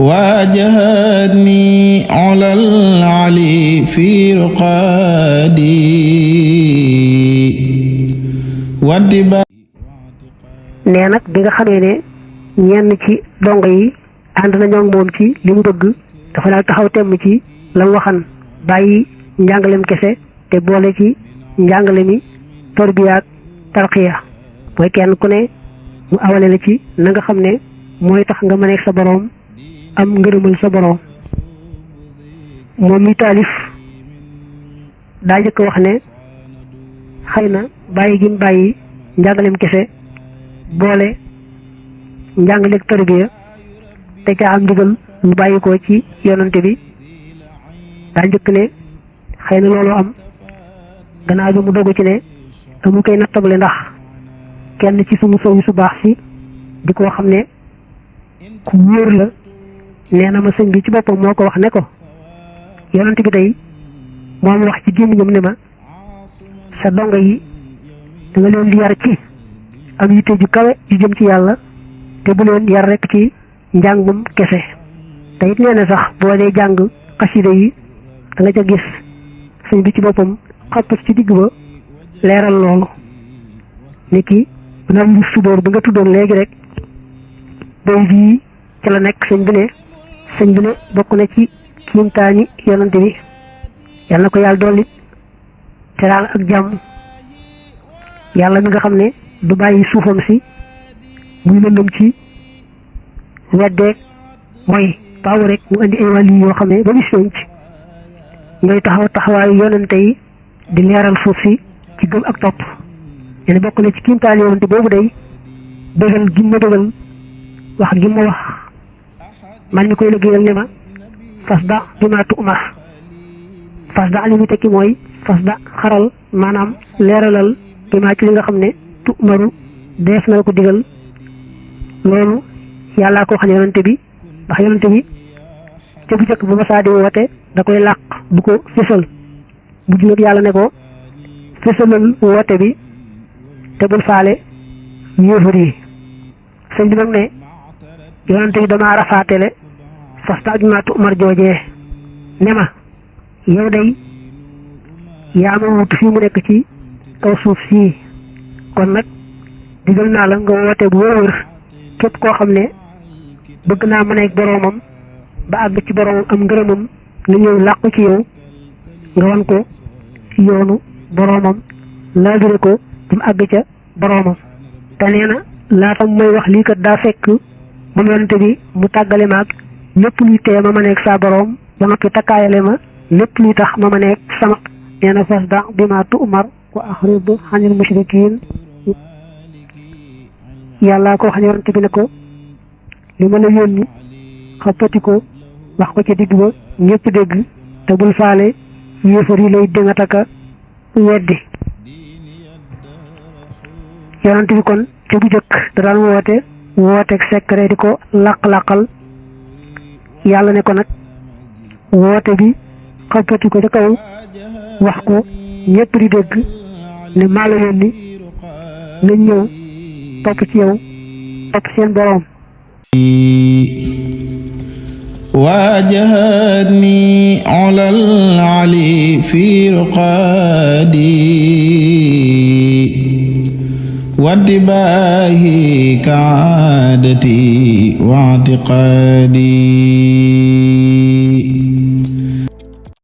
واجهتني على العلي في رقادي واتباع nee nag bi nga xamee ne ñenn ci dong yi ànd nañoo moom ci li mu bëgg dafa daal taxaw temm ci la mu waxan bàyyi njàngalem kese te boole ci njàngale mi tarbiyaat tarqiya mooy kenn ku ne mu awale la ci na nga xam ne mooy tax nga mëneeg sa boroom am ngërëmal sa boroom moom mi taalif daa jëkk wax ne xëy na bàyyi gi mu bàyyi njàngalem kese boole njàngaleeg tarbiya te ca am ndigal lu bàyyi ko ci yonante bi daa njëkk ne xëy na loolu am gannaaw bi mu dogu ci ne amu koy nattable ndax kenn ci sumu sow su baax si di ko xam ne ku wóor la nee na ma sëñ bi ci boppam moo ko wax ne ko yonante bi tey moom wax ci gémmiñam ne ma sa donga yi da nga leen di yar ci am yitte ju kawe ju jëm ci yàlla te bu leen yar rek ci njàngum kese te it nee na sax boo dee jàng xasida yi da nga ca gis sëñ bi ci boppam xappat ci digg ba leeral loolu ni ki nam lu sudóor bi nga tuddoon léegi rek bay bii ci la nekk sëñ bi ne bokk na ci kiimtaani yonante bi yàlla na ko yàlla dolli teraal ak jàmm yàlla mi nga xam ne du bàyyi suufam si muy lëndëm ci weddeeg mooy baaw rek mu indi ay wàll yoo xam ne ba bis penc ñooy taxawaayu yonante yi di leeral suuf si ci gëm ak topp yéen bokk na ci kiimtaan yonante boobu day dëgal gi ma dëgal wax gi ma wax man mi koy liggéeyal ne ma fas da bi ma tu'mar fas da li mu tekki mooy fas da xaral maanaam leeralal bi ma ci li nga xam ne tu'maru def na ko digal loolu yàllaa ko wax ne yonante bi ndax yonante bi ca bu jëkk bu ma saa di woote da koy làq du ko fésal mujj nag yàlla ne ko fésalal woote bi te bul faale yéefar yi sëñ bi nag ne yonante bi dama rafaatele fasta ak maatu umar joojee ne ma yow day yaa ma wut fii mu nekk ci kaw suuf sii kon nag digal naa la nga woote bu wër képp koo xam ne bëgg naa mën a ak boroomam ba àgg ci boroomam am ngërëmam nga ñëw làqu ci yow nga wan ko ci yoonu boroomam laabire ko ba mu àgg ca boroomam te nee na laata mooy wax lii kat daa fekk moom yonante bi mu tàggale maag lépp luy tee ma nekk saa boroom ba noppi takkaayale ma lépp luy tax ma nekk sama nee na fas da bi ma tu'mar wa axrid xanil mushrikiin yàlla ko wax ne yonante bi ne ko li ma la yónni xappati ko wax ko ci digg ba ñëpp dégg te bul faale yéefar yi lay déngataka weddi yonante bi kon te bu jëkk da daan wooteeg secret di ko làq-làqal yàlla ne ko nag woote bi xappati ko ca kaw wax ko ñëpp di dégg ne maa la yónni nga ñëw topp ci yow topp seen boroom واجهتني على العلي في رقادي واتباعه كعادتي واعتقادي